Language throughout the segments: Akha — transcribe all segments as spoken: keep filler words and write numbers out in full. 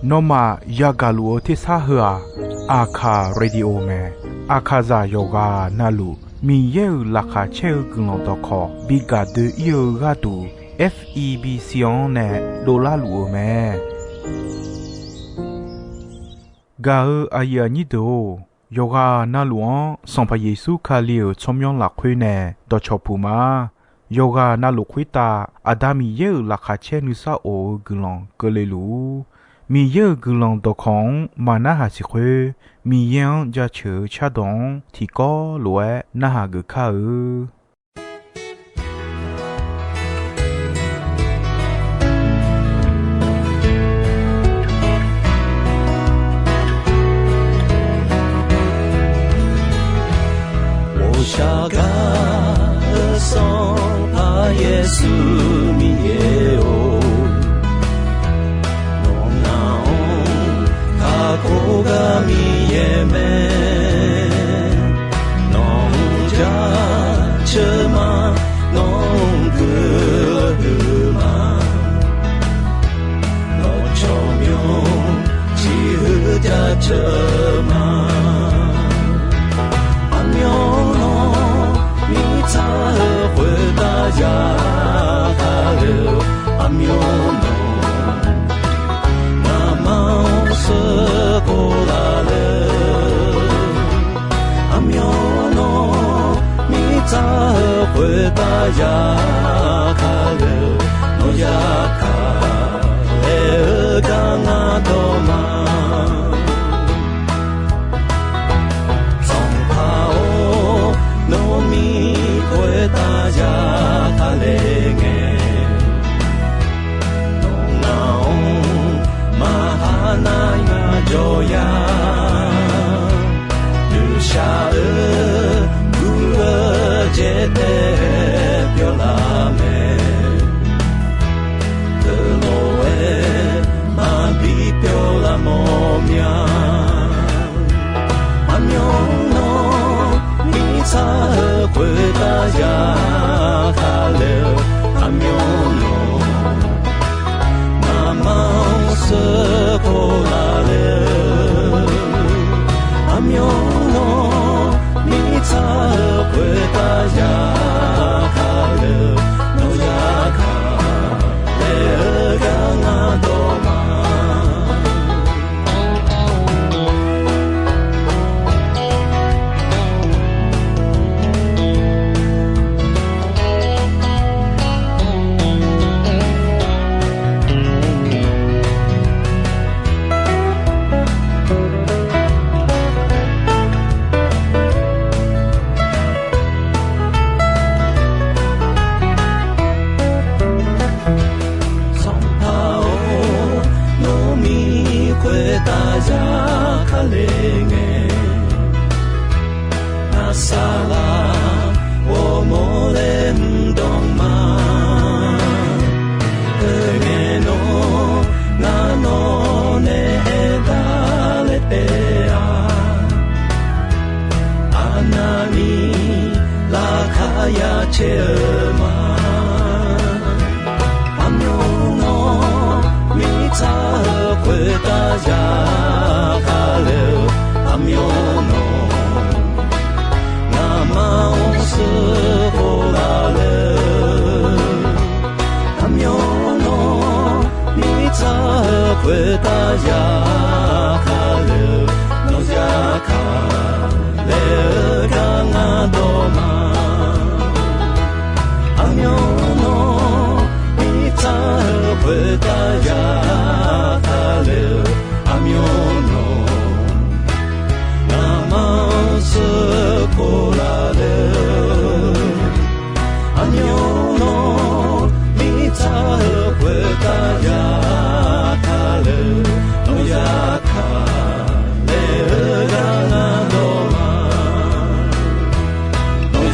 Nawmaf yagaq luf-eu tersar heu-aq, Aqkaq Radio mae. Aqkaqzaq yawqghaq navluf Miqyaer-euq laqkhaq caer-eu guiqlanq dawqkawq bi gaq doe-ir-eu gharduq, F E B C-anr nae dovlar luf-eu mae. Gaq-eu aqyuif aqnyir deuq-or, yawqghaq navluf-anr Sanqpaq Yeqsur Kali-euq tsawrmyanr lafkhoer nae dawqcawq puq ma. Yawqghaq navluf khoertav Aqda Miqyaer-euq laqkhaq caer nuisar of-eu guiqlanq keuvle luf-ur. Miqyaer-euq guiqlanq dawqkawq-anr maqnarhaq siq khoer, Miqyaer-anr jaceuq-eu cardawq-anr tiqkawv lof-aer narhaq geuf kar-eu. 我下嘎的上怕耶稣名也哦，我那哦，他可嘎名也没。 Nawq-anr jaceuq ma, nawq-anr guiqlanq huiq ma, nawq tsawrmyanr ciqhuiq jaceuq ma. Aqmyanluf mirtsaq-eu khoertav ya kale-eu, aqmyanluf ngamaf-anr sheuqkhof laf le. Aqmyanluf mirtsaq-eu khoertav ya kale-eu, nawq ya kale-eu gar ngar dawq ma. Sanqpaq-or, nawmir khoertav ya kale ngae, nawq ngaq-anr maqha nar ngar jawr ya. Nuishaq-eu gur-eu jeqtae pyawr laf mae. Teulof-aer maqbi pyawr laf mawr mya. Aqmyanluf mirtsaq-eu khoertav ya kale-eu, aqmyanluf ngamaf-anr sheuqkhof laf le-eu, aqmyanluf mirtsaq-eu khoertav ya kale-eu, nawq ya kale-eu gar ngar dawq ma. Sanqpaq-or, nawmir khoertav ya kale ngae, ngar saqlaq ghawrmawr laer mr dawq ma. Aerngae nawr ngar nawq nae aertaq laer taef-a. Aqnavni laqkhaq ya caer-eu ma. Aqmyanluf mirtsaq-eu khoertav ya kale-eu, aqmyanluf ngamaf-anr sheuqkhof laf le-eu, aqmyanluf mirtsaq-eu khoertav ya kale-eu, nawq ya kale-eu gar ngar dawq ma. Aqmyanluf mirtsaq-eu khoertav ya kale-eu, aqmyanluf ngamaf-anr sheuqkhof laf le-eu, aqmyanluf mirtsaq-eu khoertav ya kale-eu, nawq ya kale-eu gar ngar dawq ma. Nawq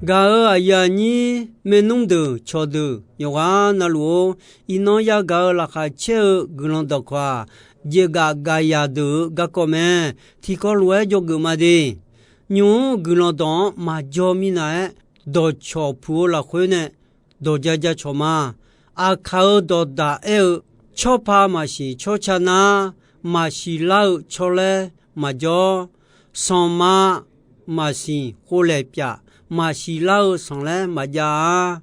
Gaq-euq aqyuif aqnyir maernmr deuq cawqdeuq yawqghaq navluf-or, iqnan yagaq-eu laqkhaq caer-eu guiqlanq dawqkawq-aq, jeqgaf gaqyaq deuq-euq garkawv mae. Tiqkawv lof-aer dzawgeuf ma de. Nymq-mr guiqlanq dawq-anr maqjawr minav-aer, dawqcawq puq-eu lafkhoer nae dawq ja ja cawq ma. Aqkaq-euq dawqdaq aer-eu, tsawrpa maqsiq tsawrca nar, maqsiq lar-eu tsawrlaer maqjawr. Sanqma maqsiq khov laeq pyaf, maqsiq lar-eu sanqlaer maqjav-a.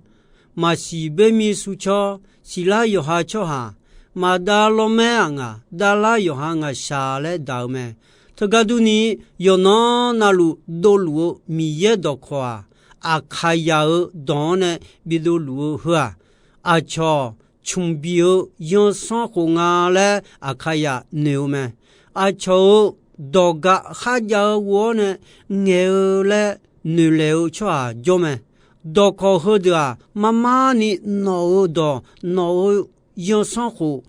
Maqsiq boermi surcawr, siqlar yawqha tsawrhaq, maqdav lawrmaer-aq ngaq, davlar yawqha ngaqshaq laer daq-eu mae. Teugar durni, yawqnan navluf dovluf-eu Miqyaer dawqkawq-aq, Aqkaqyaq-euq dawq-anr nae bidovluf-eu heu-aq, aqcawq cmqbiq-eu yansanr khof nga laer Aqkaqyaq noeq-eu mae. Aqcawq-euq dawq gaq kharjav-eu ghof-awr nae ngaeq-eu laer noeqlaeq-eu tsawrhaq jawr mae. Dawqkawq heudeuq-aq, marmarni nawq-euq dawq, nawq-euq yansanr khof,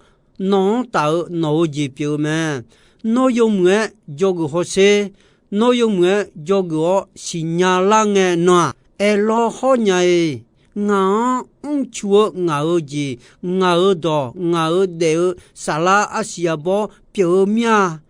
nawq-anr taf-eu nawq-euq jeq pyeuf-eu mae. Nawr yawmuiq-aer dzawgeuf hawsher. Nawr yawmuiq-aer dzawgeuf-awr siqnya lar ngae nan-aq, aerlawr hawr nya-iq. Ngaq-anr mrcu-eu ngaq-euq jeq, ngaq-euq dawq, ngaq-euq daef-eu saflar arsiq arbawr pyeuf-eu mir-a.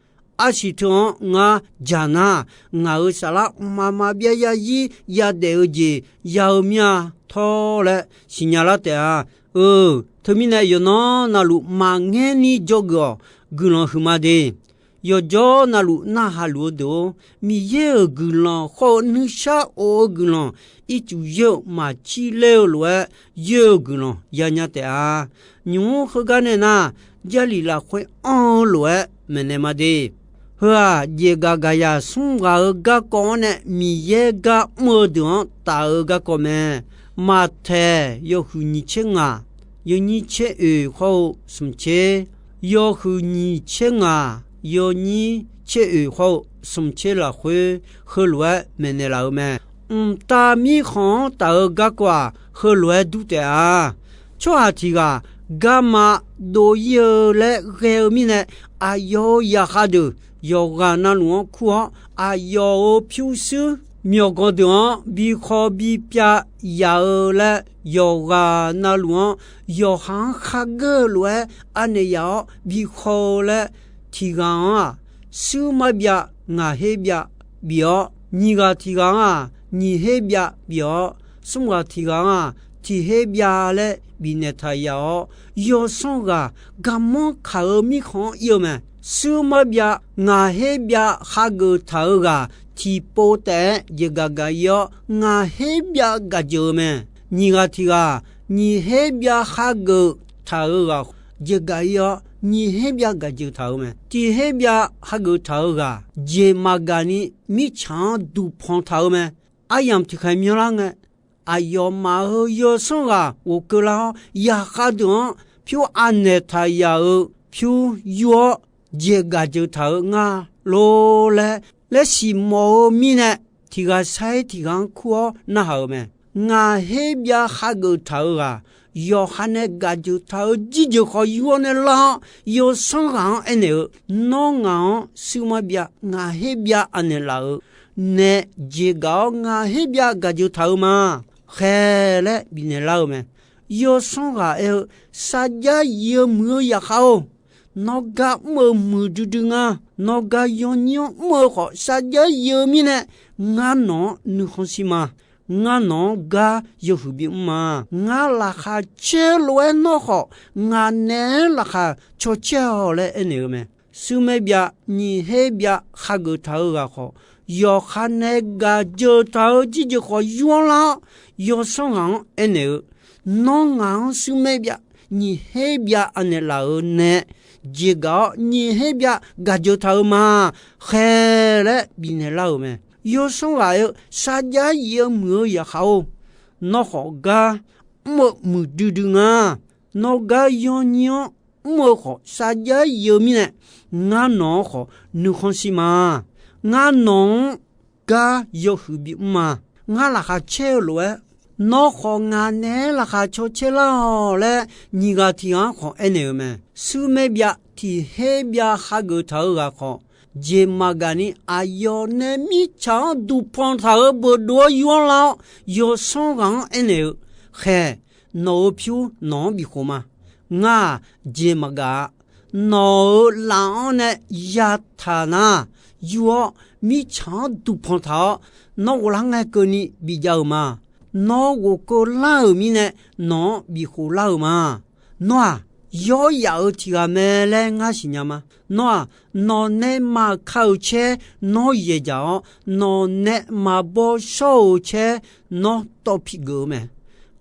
Arsiq teu-anr ngar jaq nar, ngaq-euq saflar mqmaq maqbyav yazir yadaef-eu jeq ya-eu mir-a tawr laer siqnya lar taef-a. Eu, teumirnae yawqnan navluf maqngaer ni dzawgeuf-awq. Guiqlanq huiqma de. Yawqjawr navluf narhaq luf-eu deuq-or, Miqyaer-euq guiqlanq khawr-eu nuishar of-eu guiqlanq, ircuf yoer-eu maqcir ler-eu lof-aer, yoer-eu guiqlanq yanya taef-a. Nymq-mr heugar nae nar, Jarlif lafkhoer anr-eu lof-aer maeqnaeq ma de. Heu-aq, jeqgaq gaqyaq smr ghaq-euq garkawv-anr nae Miqyaer gar mr-eu deuq-anr taf-eu garkawv mae. Maqtaeq yawhuiq nyiq tser ngaq, yawnyir tser oeq khawr-eu smq tser, yawhuiq nyiq tser ngaq, yawnyir tser oeq khawr-eu smq tser lafkhoer heulof-aer maeqnaeq laf-eu mae. Mqtav mirkhanq-anr taf-eu garkawv-aq, heulof-aer dur taef-a. Tsawrhaq tiq ghaq garma dov-ir-eu laer ghae-eu mirnae, aqyawf-euq zaqkhav deuq yawqghaq navluf-anr kur-awr, aqyawf-euq pyurshuir myawqganq deuq-anr bi khaw bi pyav yaf-eu laer, yawqghaq navluf-anr yawqha-anr khargeur-eu lof-aer anaeq yaf-awr bi khaw-eu laer, tiq ghaq-anr-aq, shuir marbyav ngaq her byav bif-awr, nyiq ghaq tiq ghaq-anr-aq, nyiq her byav bif-awr, smr ghaq tiq ghaq-anr-aq, tiq her byav laer bifnaeq taq yaf-awr, yawsanr ghaq garmanr kaq-eu mirkhanq-anr ir-eu mae. Shuir marbyav ngaq her byav khageuf taq-eu ghaq tiqpov taef-aer jeqgaq gaq-ir-awr, ngaq her byav gaq jeuq-eu mae. Nyiq ghaq tiq ghaq, nyiq her byav khageuf taq-eu ghaq jeqgaq-ir-awr, nyiq her byav gaq jeuq taq-euq mae. Tiq her byav khageuf taq-eu ghaq jeq maqgaq ni mirtsaq-anr duqpanq taq-eu mae. Aryamq tiqkhaeq myanrlar ngae, aqyawfmaf-euq yawsanr ghaq ghofkeuv lar-awr, zaqkhav deuq-anr pyur anaeq taq yaf-euq pyur yur-awr, jeq gaq jeuq taq-eu nga lor laer, laer siqmawf-eu mirnae, tiq ghaq sar-ir tiq ghaq-anr kur-awr narhaq-euq mae. Ngaq her byav khageuf taq-eu ghaq, yawqha nae gaq jeuq taq-eu jirjeuq khawf yur-awr nae lar-awr, yawsanr ghaq-anr aernaeq-eu, Nawr ngaq-anr shuir marbyav ngaq her byav anaeq laf-euq nae jeqgaq-awr ngaq her byav gaq jeuq taq-eu ma. Khaeq laer bifnaeq lar-eu mae. Yawsanr ghaq aer-eu, Sarjax yif-eu muiq-eu zaqkhav-or, nawr gar mr-eu muiqdui dui nga. Nawr gar yawnyir-anr mr-eu khawf sarjax yif-eu mirnae, ngar nawq-anr nuikhanr shir ma. Ngar nawq-anr gar yawhuiq bimr ma. Ngar laqkhaq caer lof-aer nawr khawf, ngaq naeq-aer laqkhaq cawcaer-awq laer aernaeq-eu mae. Shuir maer byav nyiq her byav khageuf taq-eu ghaq khawf, yawqha nae gaq jeuq taq-eu jirjeuq khawf yur-anr lar-awr, yawsanr ghaq-anr aernaeq-eu, Nawr ngaq-anr shuir maer byav nyiq her byav anaeq laf-euq nae jeqgaq-awr nyiq her byav gaq jeuq taq-eu ma. Khaeq laer bifnaeq lar-euq mae. Yawsanr ghaq aer-eu, Sarjax yif-eu muiq-eu zaqkhav-or, nawr khawf gar mr-eu muiqdui dui nga. Nawr gar yawnyir-anr mr-eu khawf sarjax yif-eu mirnae, ngar nawq-anr khawf nuikhanr shir ma. Ngar nawq-anr gar yawhuiq bimr ma. Ngar laqkhaq caer-eu lof-aer, nawr khawf ngaq naeq-aer laqkhaq cawcaer lar-awq laer nyiq ghaq tiq ghaq-anr khawf aernaeq-eu mae. Shuir maer byav tiq her byav khageuf taq-eu ghaq khawf, jeq maqgaq ni aqyawf nae mirtsaq-anr duqpanq taq-euq beudov-awr yur-anr lar-awr, yawsanr ghaq-anr aernaeq-eu, Khaeq, nawq-euq pyur nawq-anr bifkhof ma. Ngar-aq, jeq maqgaq-a. Nawq-euq laf-anr nae yataq nar, yur-awr mirtsaq-anr duqpanq taq-awr, nawr ghoflar ngae keuvni bijav-euq ma. Nawr ghofkeuv lar-euq mirnae, nawq-anr bifkhof lar-euq ma. Nawr-aq, yawr yaf-euq tiq ghaq mae laer ngar siqnya ma. Nawr-aq, nawqnae maqka-euq caer nawr yaeq dzaq-awr, nawqnae maqbaw shawr-euq caer nawr tawv pi geuf-eu mae.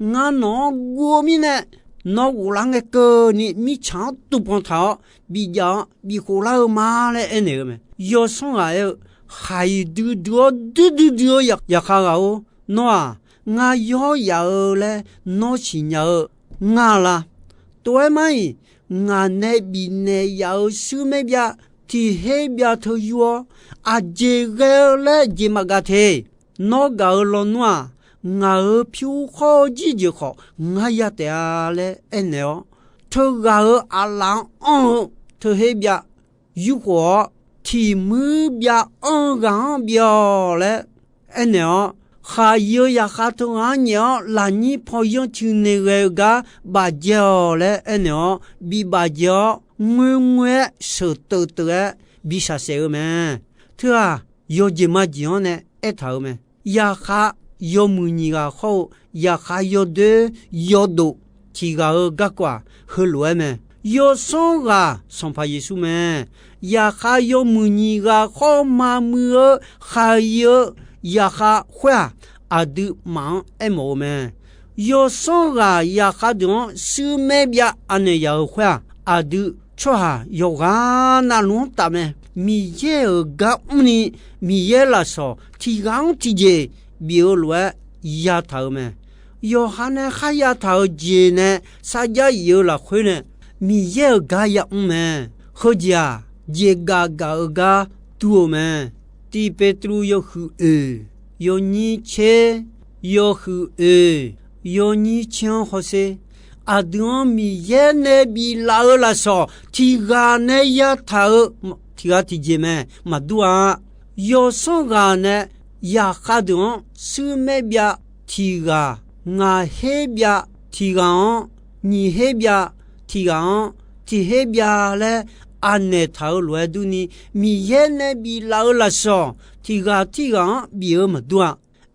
Ngar nawq-anr guv-eu mirnae, nawr ghoflar ngae keuvni mirtsaq-anr duqpanq taq-awr, bijav-awr bifkhof lar-eu ma laer aernaeq-eu mae. Yawsanr ghaq aer-eu, Khaq-iq duidui-awr duidui dui-eu yaqkhav ghaq-or, nawr-aq, ngar yawr yaf-eu laer nawr siqnya-eu ngar la? Tov-aer mar-iq, ngaq nae bifnaeq yaf-euq shuir maer byav tiq her byav teu yur-awr, aqjeq ghae-eu laer jeq maqgaq te. Nawr gaq-eu lawnmr-aq, ngaq-euq pyur khawr-eu jirjeuq khawf ngar ya taef-a laer aernaeq-awr, teughaq-euq aqlaf-anr anr-eu teu her byav yurkhof-awr, tiq muir byav anr-eu ghaq-anr byav-awq laer aernaeq-awr, khaq-iq-eu yaqkhav teu ghaq-anr nyaef-awr lafnyir paw yanr cuiv nae ghae-eu gar bafjae-awq laer aernaeq-awr, bibafjae-awr ngoerngoer-aer sheuq teuvteuv-aer bi shaqsaef-eu mae. Teu-aq, yawjeq majeq-anr nae aertaq-euq mae. Yaqkhav yawmuiq nyiq ghaq khawr-eu, yaqkhav yawdoer yawdof tiq ghaq-euq garkawv-aq, heulof-aer mae. Yawsanr ghaq Sanqpaq Yeqsur mae. Yaqkhav yawmuiq nyiq ghaq khawr-eu maqmuiq-eu khaq-iq-eu yaqkhav khoer-aq, aqdui maf-anr aermawf-eu mae. Yawsanr ghaq yaqkhav deuq-anr shuir maer byav anaeq yaf-euq khoer-aq, aqdui tsawrhaq yawqghaq navluf-anr taf mae. Miqyaer-euq gar mrni, Miqyaer lafsawq tiq ghaq-anr tiqjeq bif-eu lof-aer yataq-euq mae. Yawqha nae kharya taq-euq jeq nae sarjax if-eu lafkhoer nae Miqyaer-euq gar yamr mae. Heujeq-aq, jeqgaf gaq-eu gar dur-eu mae. Tiq Petruv yawhuiq oeq, yawnyir tser, yawhuiq oeq, yawnyir tser-anr hawsher. Aqdui-anr Miqyaer nae biflaf-eu lafsawq tiq ghaq nae yataq-eu tiq ghaq tiqjeq mae maqdur-a. Yawsanr ghaq nae yaqkhav deuq-anr shuir maer byav tiq ghaq, ngaq her byav tiq ghaq-anr, nyiq her byav tiq ghaq-anr, tiq her byav laer anaeq taq-eu lof-aer durni, Miqyaer nae biflaf-eu lafsawq tiq ghaq tirghaq-anr bif-eu maqdur-a.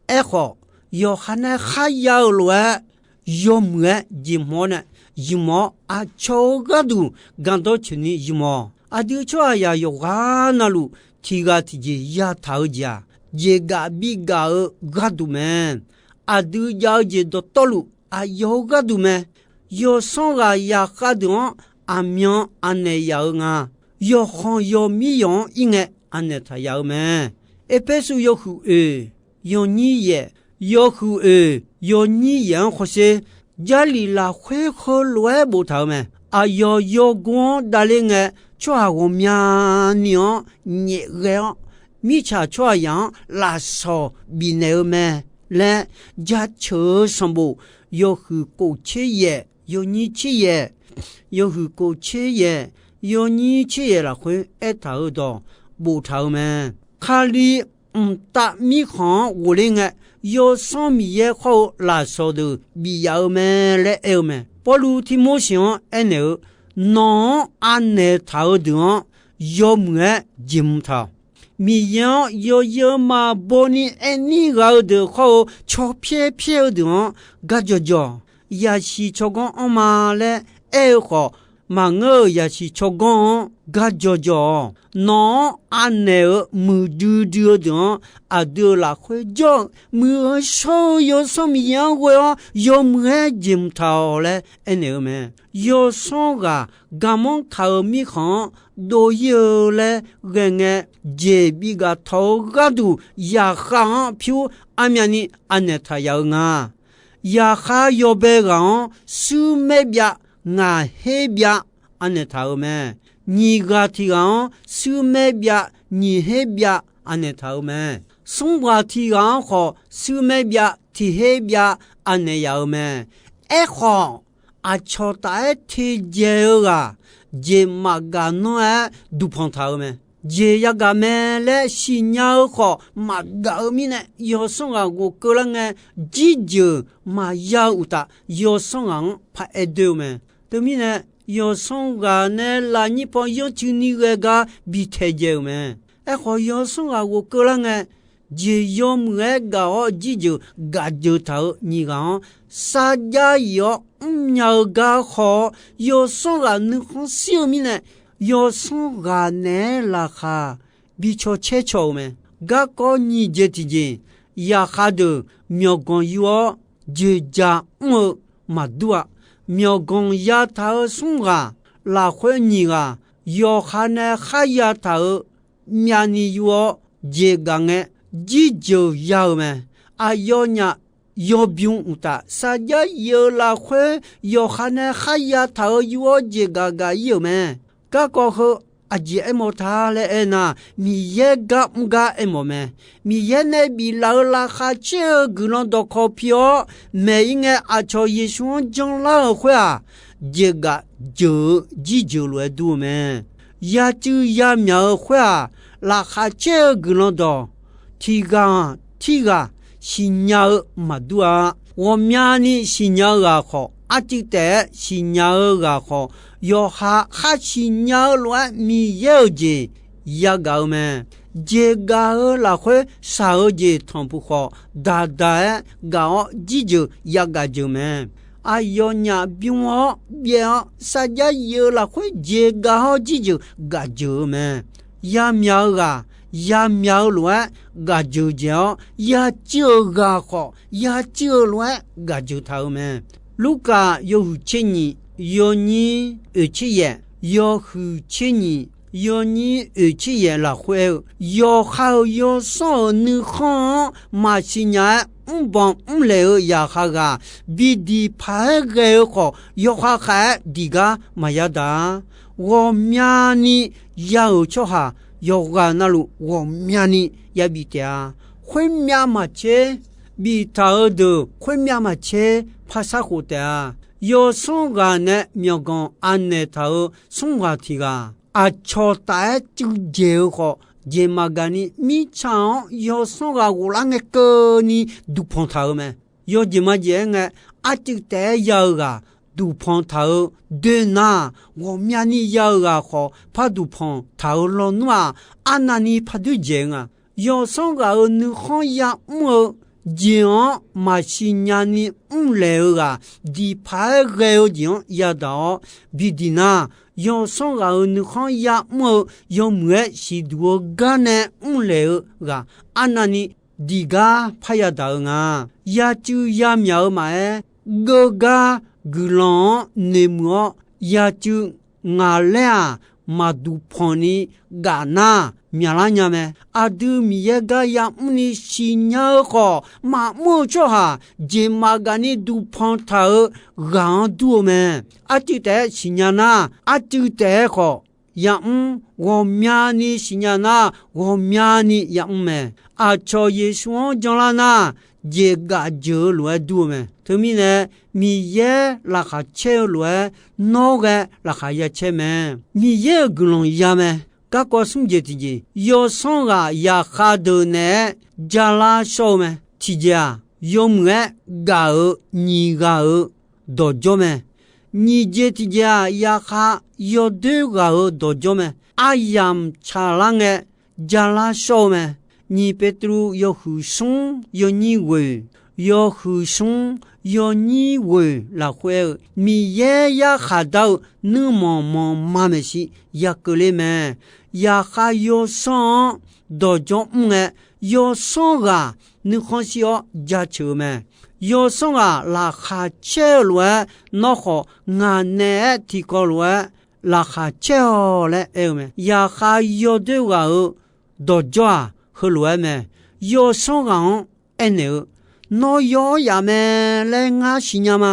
Aerkhawf, yawqha nae kharya-euq lof-aer yawmuiq-aer jeqhmq-awr nae, ymq-awr aqcawq-eu gharduq gardawr coeqni ymq-awq. Aqdui tsawrhaqzaq yawqghaq navluf tiq ghaq tiqjeq yataq-eu jeq-aq, jeqgaf bigaq-eu gharduq mae. Aqdui jav-eu jeq dawqtawvluf aqyawf-eu gharduq mae. Yawsanr ghaq yaqkhav deuq-anr aqmyan anaeq yaf-eu nga. Yawqkhanq yawmir yawq-anr ir ngae anaeq taq yaf-eu mae. Erpersu yawhuiq oeq, yawnyir yaef, yawhuiq oeq yawnyir yaef-anr hawsher. Jarlif lafkhoer heulof-aer boftaq-euq mae. Aqyawf yawgor-anr davler ngae, tsawrhaq ghawqmyani-anr nyaef ghae-awr, mirtsaq tsawrhaqzaq-anr lafsawq bifnaeq-eu mae laer jaceuq-eu sanqbof yawhuiq kof tser yaef, yawnyir tser yaef, yawhuiq kof tser yaef, yawnyir tser yaef lafkhoer aertaq-euq dawq boftaq-euq mae. Kali mqtav mirkhanq-anr ghofler ngae, Yawsanr Miqyaer khawr-eu lafsawq deuq bif yaf-eu mae laer aer-eu mae. Pawrluv Tirmorseq-anr aernaeq-eu, Nawq-anr anaeq taq-eu deuq-anr yawmuiq-aer jeqhmq taq-awq. Miqyaer-anr yawzeu maqbaw ni aer nir ghaq-eu deuq khawr-eu caw pyaer pyaer-eu deuq-anr gar jawqjawq, yasiq tsawrganr anrma laer aer-eu khawf, maqngeur-euq yasiq tsawrganr-anr gar jawqjawq-awq. Nawq-anr anaeq-eu muiqdui dui-eu deuq-anr aqdui-euq lafkhoer jawr-eu muiq-eu shawr-eu Yawsanr Miqyaer-anr ghoe-awr yawmuiq-aer jeqhmq taq-awq laer aernaeq-eu mae. Yawsanr ghaq garmanr kaq-euq mirkhanq-anr dov ir-eu laer ghae ngae, jeq bigaq tawq-eu gharduq yaqkhav-anr pyur aqmyavni anaeq taq yaf-eu nga. Yaqkhav yawbae ghaq-anr shuir maer byav ngaq her byav anaeq taq-euq mae. Nyiq ghaq tiq ghaq-anr shuir maer byav nyiq her byav anaeq taq-euq mae. Smr ghaq tiq ghaq-anr khawf shuir maer byav tiq her byav anaeq yaf-euq mae. Aerkhawf, aqcawq taf-aer teqdzaeq-eu ghaq jeq maqgaq nanr-aer duqpanq taq-euq mae. jeq yagaq mae laer siqnya-eu khawf maqgaq-eu mirnae, yawsanr ghaq ghofkeuv lar ngae, jirjeuq maqya-eu uqtaf, yawsanr ghaq-anr paraer doer-eu mae. Teumirnae, yawsanr ghaq nae lafnyir paw yanrcuini ghae gar bi taedzae-euq mae. Aerkhawf, yawsanr ghaq ghofkeuv lar ngae, jeq yawmuiq-aer gaq-awr jirjeuq gaqjeuq taq-euq nyiq ghaq-anr, sarjax yif-awr mrnya-eu gar haw-awr, yawsanr ghaq nuikhanr shir-eu mirnae, yawsanr ghaq naeq-aer laqkhaq bi caw caer caw-euq mae. Garkawv nyiq jeq tiqjeq, yaqkhav deuq myawqganq yu-awr, jeqjaq mr-eu maqdur-a. Myawqganq yataq-eu smr ghaq, lafkhoer nyiq ghaq, yawqha nae kharya taq-euq myavni yu-awr jeqgaf ngae, jirjeuq ya-euq mae. Aqyawfnyaf yawbymr uqtaf, sarjax yif-eu lafkhoer yawqha nae kharya taq-euq yu-awr jeqgaf gaq ir-euq mae. Garkawv heu aqjeq aermawf ta laer aernar, Miqyaer gar mr gar aermawf mae. Miqyaer nae biflaf-euq laqkhaq caer-eu guiqlanq dawqkawq pi-awr, maeq-ir ngae aqcawq Yeqsur-anr janlar-euq khoer-aq, jeqgaf jeuq-eu jirjeuq lof-aer dur-eu mae. Yacuiv yamyaq-eu khoer-aq, laqkhaq caer-eu guiqlanq dawq tiq ghaq tirghaq siqnya-eu maqdur-a. Ghawqmyani siqnya-eu ghaq khawf, arcuiv taef-aer siqnya-eu ghaq khawf, yawqha khar siqnya-eu lof-aer Miqyaer-euq jeq yagaq-eu mae. Jeqgaf-eu lafkhoer shaq-eu jeq tanqpuq khawf, daqdaq-aer gaq-awr jirjeuq yagaq jeuq mae. Aqyawfnyaf bymr-awr byaev-awr sarjax yif-eu lafkhoer jeqgaf-awr jirjeuq gaq jeuq-eu mae. Yamyaq-eu ghaq, yamyaq-eu lof-aer gaq jeuq jaeq-awr, yacuiv-euq ghaq khawf yacuiv-eu lof-aer gaq jeuq taq-eu mae. Lurkaf yawhuiq tser nyiq, yawnyir oeq tser yaef, yawhuiq tser nyiq, yawnyir oeq tser yaef lafkhoer-eu, yawqha-euq yawsanr-euq nuikhanr-anr maqsiq nya-aer mrbanq mrlaeq-eu yaqkhav ghaq, bi diq paq-aer ghae-eu khawf, yawkhav khav-aer diq gar maqya daq-a. Ghawqmyani ya-euq tsawrhaq yawqghaq navluf ghawqmyani ya bif taef-a. Khoermyav maqtser biftaq-eu deuq, khoermyav maqtser par sar khof taef-a. Yawsanr ghaq nae myawqganq anaeq taq-euq smr ghaq tiq ghaq, aqcawq taf-aer cuiv jaeq-eu khawf, jeq maqgaq ni mirtsaq-anr yawsanr ghaq ghoflar ngae keuvni duqpanq taq-eu mae. Yawjeq majeq-aer ngae, arcuiv taef-aer ya-eu ghaq duqpanq taq-eu doe nar, ghawqmyani ya-eu ghaq khawf par duqpanq taq-eu lawnmr-aq, arnavni par doer dzaeq-eu nga. Yawsanr ghaq-euq nuikhanr ya'mr-eu jeq-anr maqsiq nyani mrlaeq-eu ghaq, diq paq-aer ghae-eu jeq-anr yadaq-awr bi diq nar, yawsanr ghaq-euq nuikhanr ya'mr-eu yawmuiq-aer siqduq-eu gar nae mrlaeq-eu ghaq, arnavni diq gar parya daq-eu nga. Yacuiv yamyaq-eu maqaer, geugar guiqlanq-anr noeqmuiq-awr, yacuiv ngaq laer-aq, maqduq panq ni gaf nar, myaqlar nya mae. Aqdui Miqyaer gar ya'mr ni siqnya-eu khawf, maqmr-eu tsawrhaq jeq maqgaq ni duqpanq taq-eu ghaq-anr dur-eu mae. Arcuiv taef-aer siqnya nar, arcuiv taef-aer khawf ya'mr, ghawqmyani siqnya nar, ghawqmyani ya'mr mae. Aqcawq Yeqsur-anr janlar nar, jeq gaf jeuq-eu lof-aer dur-eu mae. Teumirnae, Miqyaer laqkhaq caer-eu lof-aer nawr ghae laqkhaq ya caer mae. Miqyaer-euq guiqlanq ya mae. Garkawv smr jeq tiqjeq, yawsanr ghaq yaqkhav deuq naeq-aer jalar shawr-eu mae. Tiqjeq-aq, yawmuiq-aer gaf-euq nyiq ghaq-euq dawqjawr mae. Nyiq jeq tiqjeq-aq, yaqkhav yawdoer ghaq-euq dawqjawr mae. Aryamq tsaqlar ngae, jalar shawr-eu mae. Nyiq Petru yawhuiq smr yawnyir ghoeq, yawhuiq smr yawnyir ghoeq lafkhoer-eu, Miqyaer yarkhaq dar-eu nuirmanq manqma maeqshi ya keuvler mae. Yaqkhav yawsanr-anr dawqjawr mr ngae, yawsanr ghaq nuikhanr shir-awr jaceuq-eu mae. Yawsanr ghaq laqkhaq caer-eu lof-aer, nawr khawf ngaq naeq-aer tiqkawv lof-aer laqkhaq caer-awq laer aer-eu mae. Yaqkhav yawdoer ghaq-euq dawqjawr-aq, heulof-aer mae. Yawsanr ghaq-anr aernaeq-eu, Nawr yaw-awr yaf mae laer ngar siqnya ma.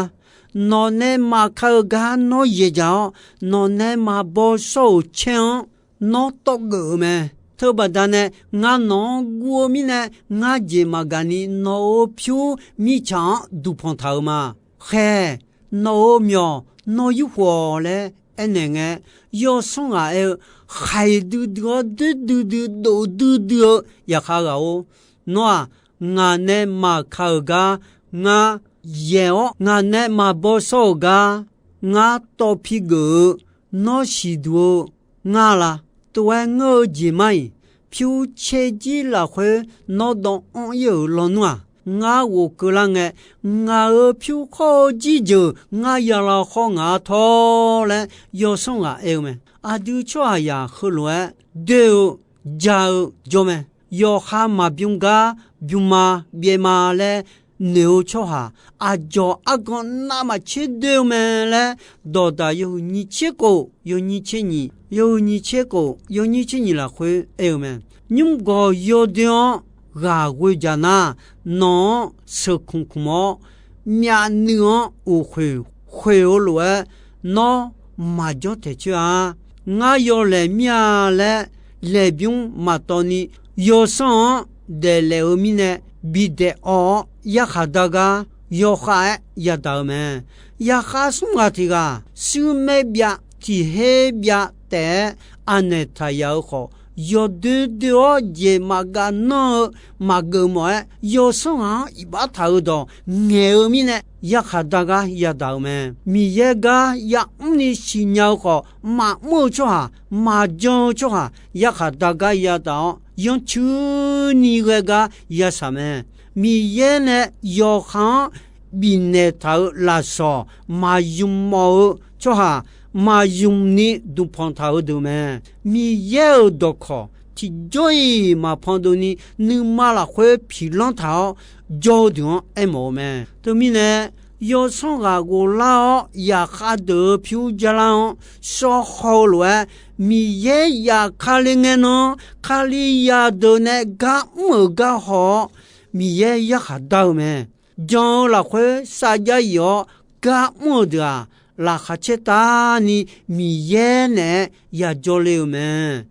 Nawq nae maqka-eu gar nawr yaeqdzaq-awr, nawq nae maqbaw shawr-euq caer-anr nawr tawv geuf-eu mae. Teubaqda nae ngar nawq-anr guv-eu mirnae, ngar jeq maqgaq ni nawq-euq pyur mirtsaq-anr duqpanq taq-eu ma. Khaeq, nawq-euq myawq nawr yurkhof-awq laer aernaeq ngae, yawsanr ghaq aer-eu, khaiq duidui-awr doer duidui, dov duidui-eu yaqkhav ghaq-or, nawr-aq, ngaq nae maqka-euq gar ngar yaeq-awr, ngaq nae maqbaw shawr-euq gar ngar tawv pi geuf-eu, nawr siqduq-eu ngar la? Tov-aer ngeur-eu jeq mar-iq, pyur tser jir lafkhoer nawr dawv anr-ir-euq lawnmr-aq, ngar ghofkeuv lar ngae, ngaq-euq pyur khawr-eu jirjeuq ngar yalav khawr ngaq-anr tawr laer yawsanr ghaq aer-eu mae. Aqdui tsawrhaqzaq heulof-aer doer-eu, ja-eu jawr mae. Yawqha maqbymr gar bymma byaevma laer noeq-eu tsawrhaq, aqdzawq argan navmaqtser doer-eu mae laer, Dawqdaq yawhuiq nyiq tser khof yawnyir tser nyiq, yawhuiq nyiq tser khof yawnyir tser nyiq lafkhoer aer-eu mae. Nymr gawq yawdoer-anr ghaq ghoe jaq nar, nawq-anr sheuqkmq kmq-awr, myavnuiv-anr uqkhoeq khoeq-eu lof-aer, nawr maqjawr taeq coer-a. Ngar yawlaeq mir-a laer laeqbymr maqtawv ni, yawsanr-anr daeflaef-eu mirnae bidaef awv-awr, yarkhaq dar gar yawkhav-aer yadaq-eu mae. Yaqkhav smr ghaq tiq ghaq shuir maer byav tiq her byav taef-aer anaeq taq yaf-eu khawf, yawdoer doer-awr jeq maqgav nanr-eu maqgeuf mawf-aer, yawsanr ghaq-anr iqbax taq-eu dawq ngaeq-eu mirnae, yarkhaq dar gar yadaq-euq mae. Miqyaer gar yamr ni siqnya-eu khawf, maqmr-eu tsawrhaq, maqjan-eu tsawrhaq, yarkhaq dar gar yadaq-awr, yanrcuir ni ghae gar yashaq mae. Miqyaer nae yawqha-anr bifnaeq taq-euq lafsawq maqymq mawf-eu tsawrhaq, maqymq ni dmqpanq taq-eu deuq mae. Miqyaer-euq dawqkawq tiqjawr-iq maqpan dov ni, nuima lafkhoer piqlanr taq-awr jawr-eu deuq-anr aermawf-eu mae. Teumirnae, yawsanr ghaq ghoflar-awr yaqkhav deuq-euq pyur jarlar-anr shawr haw-eu lof-aer, Miqyaer yaf Kali ngae nan, Kalizaq deuq nae gar mr-euq gar haw-awr, Miqyaer yarkhaq dar-eu mae. Jan-eu lafkhoer sarjax yif-awr gar mr-euq deuq-aq, laqkhaq caer taq ni Miqyaer naeq-aer yajawr le-eu mae.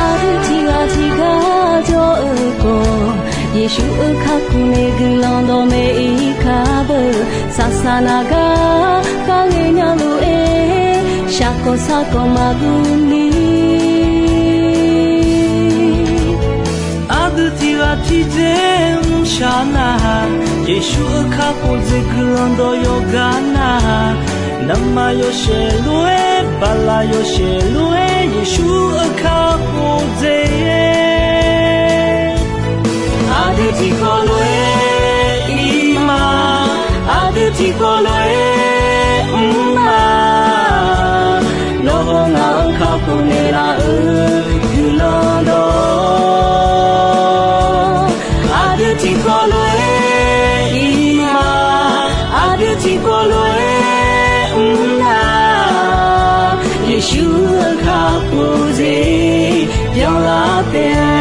Aqdui tiq ghaq tiq gar jawr-eu khawf, Yeqsur-euq kakhof nae guiqlanq dawqmaeq-ir kar beu. Saqsaq naq gar kharghae nya lof-aer, shaqkawq saqkawq maqguv ni. Aqdui tiq ghaq tiq dzer mrshaq nar-aq, Yeqsur-euq kakhof dzaeq guiqlanq dawq yawqgar nar-aq, navmaqyawf shaeq lof-aer, baqlaq yawf shaeq lof-aer, Yeqsur-euq kakhof dzaeq-aer. Aqdui tiqkawv lof-aer ir ma, aqdui tiqkawv lof-aer mr ma. Nawr haw ngaq-euq kakhof naeqlaf-euq guiqlanq dawq. Aqdui tiqkawv lof-aer ir ma, aqdui tiqkawv lof-aer mr na. Yeqsur-euq kakhof dzaeq byanlar taef-a.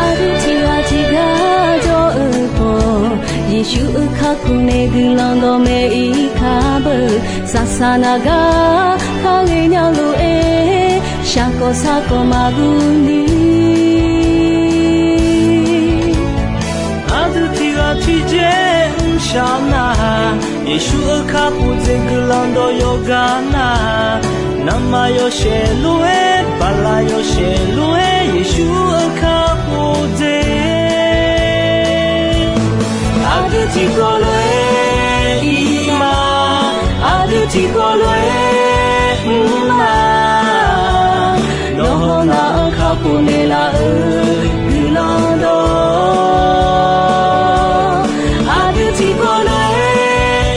Aqdui tiq ghaq tiq gar jawr-eu khawf, Yeqsur-euq kakhof nae guiqlanq dawqmaeq-ir kar beu. Saqsaq naq gar kharghae nya lof-aer, shaqkawq saqkawq maqguv ni. Aqdui tiq ghaq tiq dzer mrshaq nar-aq, Yeqsur-euq kakhof dzaeq guiqlanq dawq yawqgar nar-aq, navmaqyawf shaeq lof-aer, baqlaq yawf shaeq lof-aer, Yeqsur-euq kakhof dzaeq. Aqdui tiqkawv lof-aer ir ma, aqdui tiqkawv lof-aer mr ma. Nawr haw ngaq-euq kakhof naeqlaf-euq guiqlanq dawq. Aqdui tiqkawv lof-aer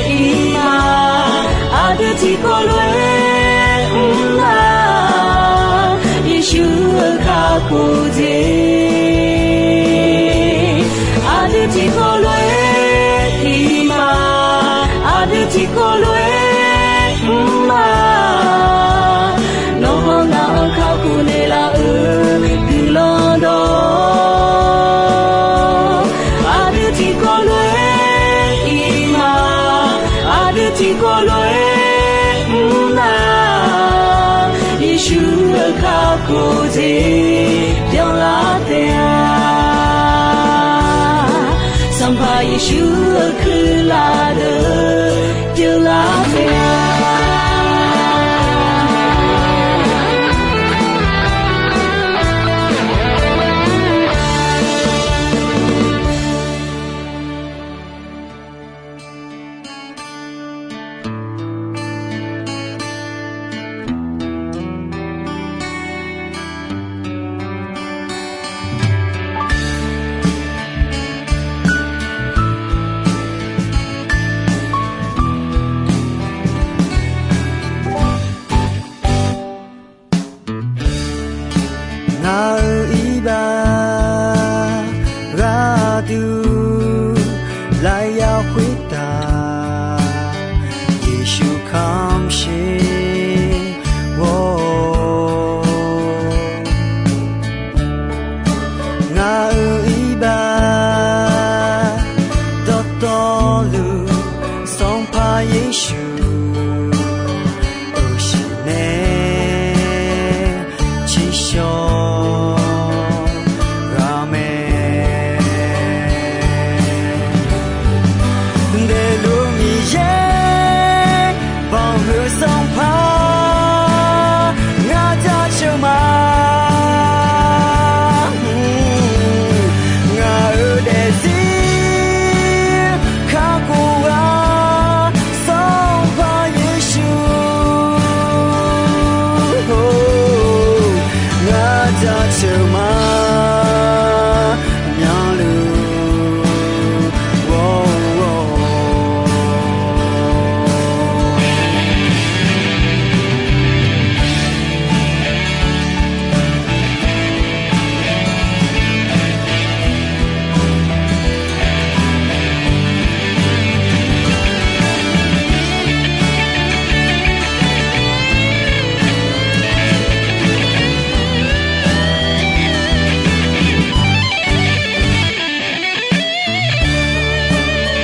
Yeqsur-euq kuirlar deuq pyeuflar mae-a. Ngaq-euq iqbax gharduq lafyaq khoertav, Yeqsur kamq sher-awr, ngaq-euq iqbax dawqtawvluf, Sanqpaq Yeqsur, uqshiq nae tsiqshawr ghaq mae. Daefluf Miqyaer banqhuiq Sanqpaq, ngar jaceuq ma. Ngaq-euq daefzir kakhof-a, Sanqpaq Yeqsur, ngar jaceuq ma, myanluf-awr.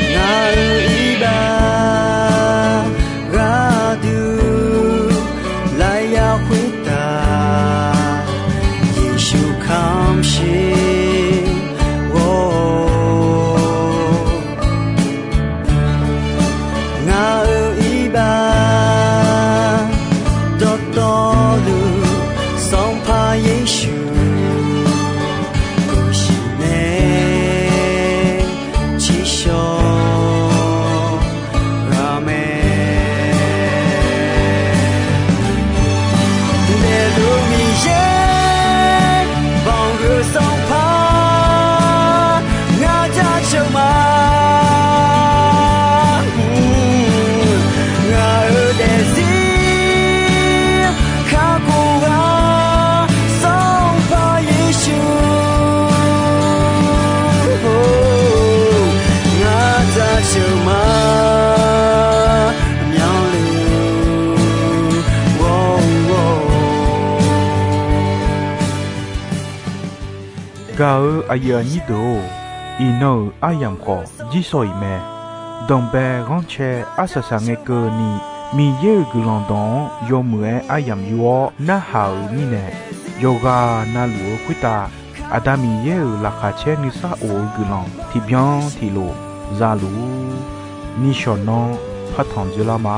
Ngaq-euq iqbax gharduq lafyaq khoertav, Yeqsur kamq sher-awr, ngaq-euq iqbax dawqtawvluf, Sanqpaq Yeqsur, uqshiq nae tsiqshawr ghaq mae. Daefluf Miqyaer banqhuiq Sanqpaq, ngar jaceuq ma. Ngaq-euq daefzir kakhof-a, Sanqpaq Yeqsur, ngar jaceuq ma, myanluf-awr. Gaq-eu aqyuif aqnyir deuq-or, iqnan-euq aryamq khawf jirsawq iq mae. Danqbae ghanrcae arsaq saq ngae keuvni, Miqyaer-euq guiqlanq dawq-anr yawmuiq-aer aryamq yur-awr narhaq-euq mirnae, yawqghaq navluf-eu khoertav Aqda Miqyaer-euq laqkhaq caer nuisar of-eu guiqlanq tiqbyan tiqlof za luf-ur. Nishawq nanr partanq dzoerlar ma.